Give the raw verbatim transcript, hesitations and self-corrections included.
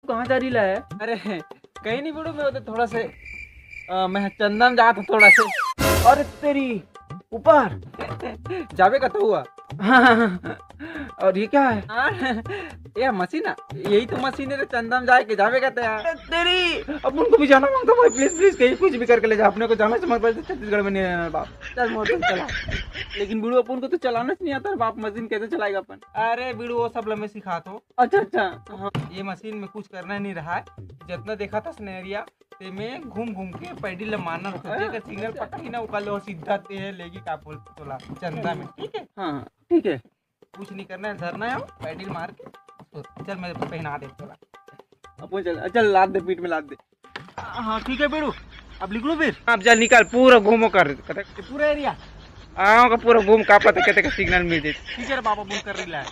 कहाँ जा रही ला है? अरे, कहीं नहीं बिड़ू, मैं तो थोड़ा से, अ, मैं चंदा म जात हूँ थोड़ा से। अरे तेरी, ऊपर? जाबे का तो हुआ। हाँ, हाँ, हाँ। और ये क्या है? हाँ, ये मशीन है, यही तो मशीन है रे, चंदा म जाए के जाबे का तो यार। अरे तेरी, अपन को भी जाना मांगता भाई, please, please, कहीं कुछ भी करके ले जा, अपने को जाना से मत, छत्तीसगढ़ में नहीं रहना बाप। चल मोटर चला। लेकिन बिड़ू, अपन को तो चलाना नहीं आता रे बाप, मशीन कैसे चलाएगा अपन? अरे बिड़ू, वो सब ला मैं सिखात हूँ। अच्छा, अच्छा, हाँ। ये मशीन में कुछ करना नहीं रहा है, जितना देखा था सिनेरिया, ते में घूम घूम के पैडी ला मारना रखो। हाँ, जेकर सिग्नल अच्छा। पकड़ी ना, ओकर ले सीधा ते लेगी का बोल तोला चंदा में, ठीक है? हाँ, ठीक है। कुछ नहीं करना है, धरना है, पैडी मार के। तो चल, मैं पहना दे तोला। अपन चल, चल, लाद दे, पीठ में लाद दे। हाँ, ठीक है बिड़ू, अब निकलू फिर। अब चल निकल, पूरा घूमो कर, कते ये पूरा एरिया। आँव का पूरा घूम का पता कते का सिग्नल मिल जाए। ठीक है रे बाबा, बोल कर रही ला।